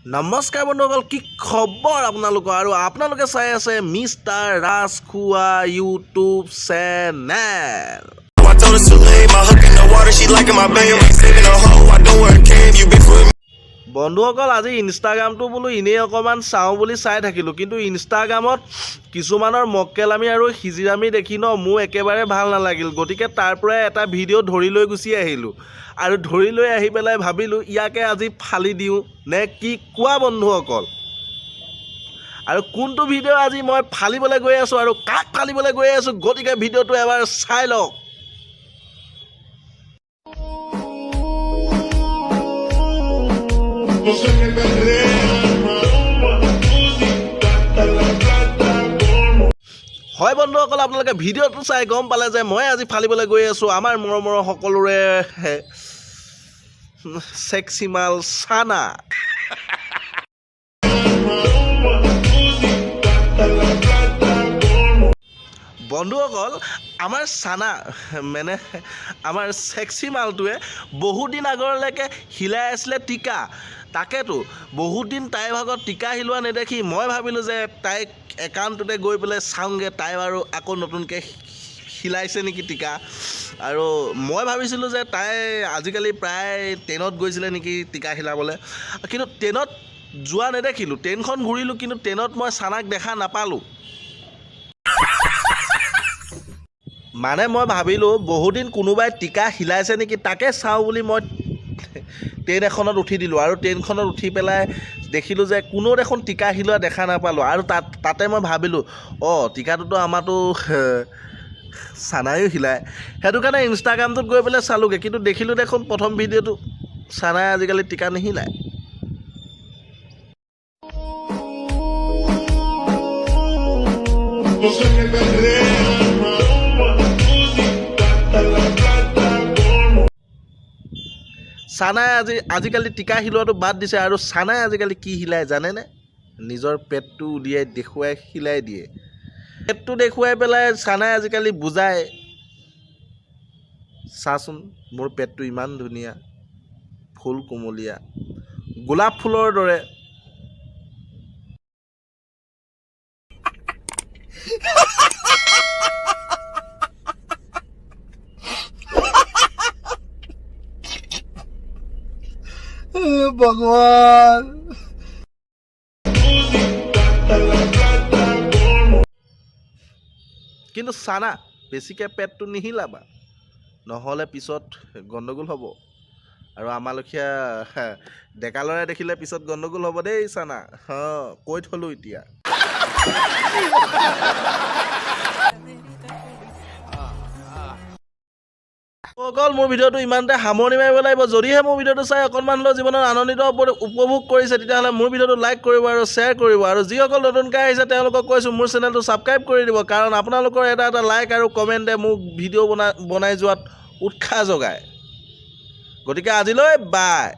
নমস্কাৰ বন্ধুসকল, কি খবৰ আপোনালোকৰ? আৰু আপোনালোকে চাই আছে mister Rajkhowa YouTube channel. I told her to leave my hook in the water, she liking my bang. I'm saving a hoe, I don't wear a cave, you been for me. বন্ধুসকল, আজি ইনষ্টাগ্ৰামটো বোলো এনেই অকণমান চাওঁ বুলি চাই থাকিলোঁ। কিন্তু ইনষ্টাগ্ৰামত কিছুমানৰ মক্কেলামি আৰু হিজিৰামি দেখি ন মোৰ একেবাৰে ভাল নালাগিল। গতিকে তাৰ পৰাই এটা ভিডিঅ' ধৰি লৈ গুচি আহিলোঁ আৰু ধৰি লৈ আহি পেলাই ভাবিলোঁ, ইয়াকে আজি ফালি দিওঁ নে কি কোৱা বন্ধুসকল? আৰু কোনটো ভিডিঅ' আজি মই ফালিবলৈ গৈ আছোঁ আৰু কাক ফালিবলৈ গৈ আছোঁ, গতিকে ভিডিঅ'টো এবাৰ চাই লওক। No sé qué perrea, Maluma, Uzi, hasta la plataforma. হয় বন্ধুসকল, আপোনালোকে ভিডিঅ'টো চাই গম পালে যে মই আজি ফালিবলৈ গৈ আছোঁ আমাৰ মৰমৰ সকলোৰে চেক্সি মাল চানা। Maluma, Uzi, hasta la plataforma. বন্ধুসকল, আমাৰ চানা মানে আমাৰ চেক্সি মালটোৱে বহুত দিন আগলৈকে হিলাই আছিলে টিকা। তাকেতো বহুত দিন তাইৰ ভাগত টিকা হিলোৱা নেদেখি মই ভাবিলোঁ যে তাইক একাউণ্টটোতে গৈ পেলাই চাওঁগৈ, তাই বাৰু আকৌ নতুনকৈ হিলাইছে নেকি টিকা। আৰু মই ভাবিছিলোঁ যে তাই আজিকালি প্ৰায় ট্ৰেইনত গৈছিলে নেকি টিকা হিলাবলৈ। কিন্তু ট্ৰেইনত যোৱা নেদেখিলোঁ। ট্ৰেইনখন ঘূৰিলোঁ, কিন্তু ট্ৰেইনত মই চানাক দেখা নাপালোঁ। মানে মই ভাবিলোঁ, বহুদিন কোনোবাই টিকা হিলাইছে নেকি তাকে চাওঁ বুলি মই ট্ৰেইন এখনত উঠি দিলোঁ। আৰু ট্ৰেইনখনত উঠি পেলাই দেখিলোঁ যে কোনো দেখোন টিকা হিলোৱা দেখা নাপালোঁ। আৰু তাতে মই ভাবিলোঁ, অঁ, টিকাটোতো আমাৰতো চানায়ো হিলায়। সেইটো কাৰণে ইনষ্টাগ্ৰামটোত গৈ পেলাই চালোঁগৈ। কিন্তু দেখিলোঁ দেখোন প্ৰথম ভিডিঅ'টো, চানাই আজিকালি টিকা নিহিলায়। No sé qué perrea, Maluma, Uzi, hasta la plataforma. চানাই আজিকালি টিকা হিলোৱাটো বাদ দিছে। আৰু চানাই আজিকালি কি হিলায় জানেনে? নিজৰ পেটটো উলিয়াই দেখুৱাই হিলাই দিয়ে। পেটটো দেখুৱাই পেলাই চানাই আজিকালি বুজায়, চাচোন মোৰ পেটটো ইমান ধুনীয়া, ফুল কুমলীয়া গোলাপ ফুলৰ দৰে। ভগৱান। Uzi, hasta la plataforma. কিন্তু চানা, বেছিকৈ পেটটো নিহিলাবা, নহ'লে পিছত গণ্ডগোল হ'ব। আৰু আমাৰলখীয়া ডেকা ল'ৰাই দেখিলে পিছত গণ্ডগোল হ'ব দেই চানা। কৈ থ'লোঁ এতিয়া। অকল মোৰ ভিডিঅ'টো ইমানতে সামৰণি মাৰিব লাগিব। যদিহে মোৰ ভিডিঅ'টো চাই অকণমান হ'লেও জীৱনত আনন্দিত উপভোগ কৰিছে, তেতিয়াহ'লে মোৰ ভিডিঅ'টো লাইক কৰিব আৰু শ্বেয়াৰ কৰিব। আৰু যিসকল নতুনকৈ আহিছে, তেওঁলোকক কৈছোঁ, মোৰ চেনেলটো ছাবস্ক্ৰাইব কৰি দিব, কাৰণ আপোনালোকৰ এটা এটা লাইক আৰু কমেণ্টে মোক ভিডিঅ' বনাই যোৱাত উৎসাহ যোগায়। গতিকে আজিলৈ বাই।